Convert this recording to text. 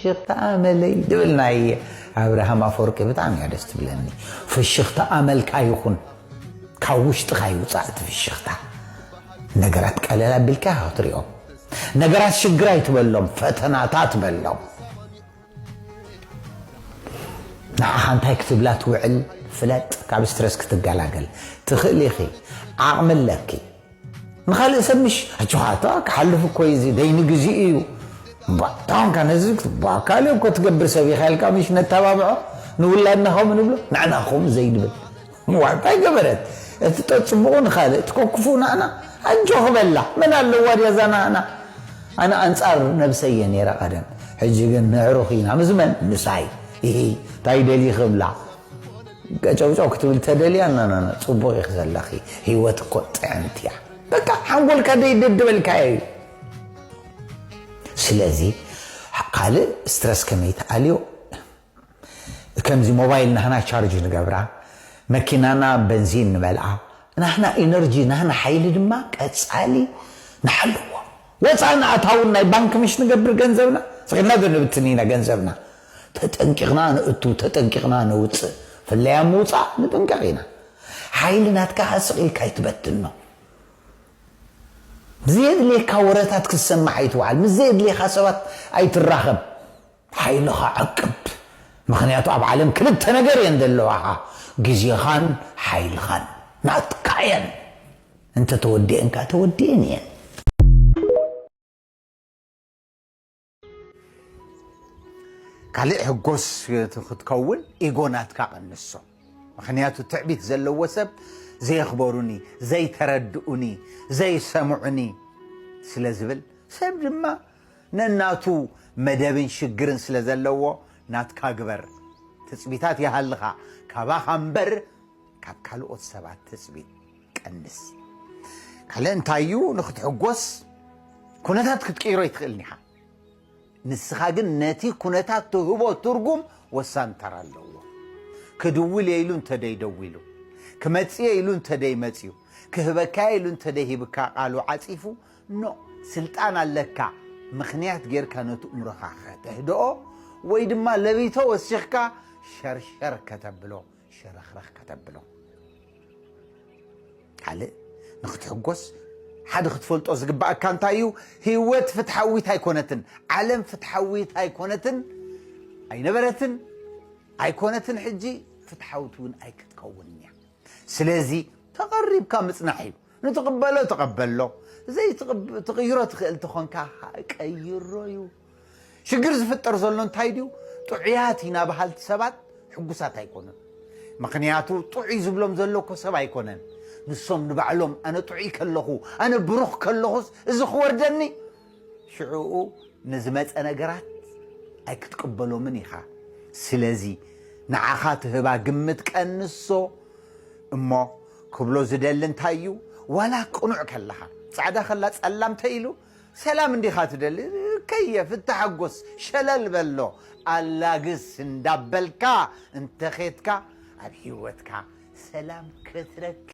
ፍሽኽታ ኣመለይ ድብል ናይ ኣብርሃም ኣፈወርቂ ብጣዕሚ እያ ደስ ትብለኒ። ፍሽኽታ ኣመልካ ይኹን፣ ካብ ውሽጥኻ ይውፃእ እቲ ፍሽኽታ። ነገራት ቀለል ኣቢልካ ክትሪኦም፣ ነገራት ሽግር ኣይትበሎም፣ ፈተናታት በሎም። ንዓኻ እንታይ ክትብላ ትውዕል ፍለጥ፣ ካብ ስትረስ ክትገላገል ትኽእል ኢኺ፣ ዓቕሚ ኣለኪ። ንኻልእ ሰብ ምሽ ኣጆኻ፣ እታ ክሓልፍ እኮ እዩ፣ እዚ ደይኒ ግዜ እዩ። እባ፣ ታንካ ነዚ እባ፣ ካልእ እኮ ትገብር ሰብ ኢኻ ኢልካ ምሽ ነተባብዖ፣ ንውላድና ከምኡ ንብሎ፣ ንዓና ከምኡ ዘይንብል። እዋ፣ እንታይ ገበረት? እቲ ጠጽቡቑ ንኻልእ፣ እቲ ከክፉ ንዓና፣ ኣጆኺ በላ። መን ኣለዋ ድያ እዛ ንዓና? ኣነ ኣንጻር ነብሰይ እየ ነይረ ቀደም። ሕጂ ግን ነዕሩኽ ኢና። ምስ መን? ምሳይ። ኢሂ፣ እንታይ ደልዪ ክብላ? ቀጨውጨው ክትብል ተደልያ፣ ና፣ ና፣ ና፣ ጽቡቕ ኢኺ ዘለኺ። ህይወት እኮ ጥዕምቲ እያ። በቃ፣ ሓንጎልካ ደይደድበልካ እዩ። ስለዚ፣ ካልእ ስትረስ ከመይ ትኣልዮ? ከምዚ ሞባይል ናህና ቻርጅ ንገብራ፣ መኪናና በንዚን ንመልኣ፣ ናህና ኢነርጂ፣ ናህና ሓይሊ ድማ ቀጻሊ ንሓልዎ። ወጻእን ኣታውን ናይ ባንክ ምሽ ንገብር ገንዘብና፣ ስቕ ኢልና ዶ ንብትን ኢና ገንዘብና? ተጠንቂቕና ንእቱ፣ ተጠንቂቕና ነውጽእ። ፍለይ ኣብ ምውጻእ ንጥንቀቕ ኢና። ሓይሊ ናትካ ከኣ ስቕ ኢልካ ኣይትበትኖ። ምስ ዘየድልየካ ወረታት ክትሰማዕ ኣይትውዓል። ምስ ዘየድልየካ ሰባት ኣይትራኸብ። ሓይልኻ ዓቅብ። ምኽንያቱ ኣብ ዓለም ክልተ ነገር እየን ዘለዋኻ፣ ግዜኻን ሓይልኻን። ናትካ እየን። እንተ ተወዲአን ከኣ ተወዲአን እየን። ካልእ ሕጎስ ክትከውን ኢጎ ናትካ ቀንሶ። ምኽንያቱ ትዕቢት ዘለዎ ሰብ "ዘየኽበሩኒ፣ ዘይተረድኡኒ፣ ዘይሰምዑኒ" ስለ ዝብል፣ ሰብ ድማ ነናቱ መደብን ሽግርን ስለ ዘለዎ፣ ናትካ ግበር። ትጽቢታት ይሃልኻ፣ ካባኻ እምበር ካብ ካልኦት ሰባት ትጽቢት ቀንስ። ካልእ እንታይ እዩ? ንኽትሕጎስ ኩነታት ክትቅይሮ ኣይትኽእልን ኢኻ። ንስኻ ግን ነቲ ኩነታት ትህቦ ትርጉም ወሳኒ ተራ ኣለዎ። ክድውል እየ ኢሉ እንተ ደይደዊሉ፣ ክመጽእ እየ ኢሉ እንተ ደይመጽዩ፣ ክህበካ እየ ኢሉ እንተ ደይሂብካ ቃሉ ዓጺፉ፣ ኖ፣ ስልጣን ኣለካ። ምኽንያት ጌርካ ነቲ እምሮኻ ከተህድኦ ወይ ድማ ለቢቶ ወሲኽካ ሸርሸር ከተብሎ፣ ሸረኽረኽ ከተብሎ። ካልእ ንኽትሕጎስ ሓደ ክትፈልጦ ዝግባኣካ እንታይ እዩ? ህይወት ፍትሓዊት ኣይኮነትን። ዓለም ፍትሓዊት ኣይኮነትን፣ ኣይነበረትን፣ ኣይኮነትን፣ ሕጂ ፍትሓዊት እውን ኣይክትከውንን እያ። ስለዚ ተቐሪብካ ምጽናሕ እዩ። ንትቕበሎ ተቐበሎ፣ ዘይትቕብ-፣ ትቕይሮ ትኽእል ተኾንካ ቀይሮ እዩ። ሽግር ዝፍጠር ዘሎ እንታይ ድዩ? ጥዑያት ኢና በሃልቲ ሰባት ሕጉሳት ኣይኮኑን። ምኽንያቱ ጥዑይ ዝብሎም ዘሎ እኮ ሰብ ኣይኮነን። ንሶም ንባዕሎም ኣነ ጥዑይ ከለኹ፣ ኣነ ብሩኽ ከለኹስ እዚ ክወርደኒ? ሽዕኡ ንዝመጸ ነገራት ኣይክትቅበሎምን ኢኻ። ስለዚ ንዓኻ ትህባ ግምት ቀንሶ። እሞ ክብሎ ዝደሊ እንታይ እዩ? ዋላ ቅኑዕ ከለኻ፣ ጻዕዳ ከላ ጸላም ተይሉ፣ ሰላም እንዲኻ ትደሊ፣ ከየፍ፣ ተሓጎስ፣ ሸለል በሎ፣ ኣላግስ እንዳበልካ እንተኼድካ ኣብ ህይወትካ ሰላም ክትረክብ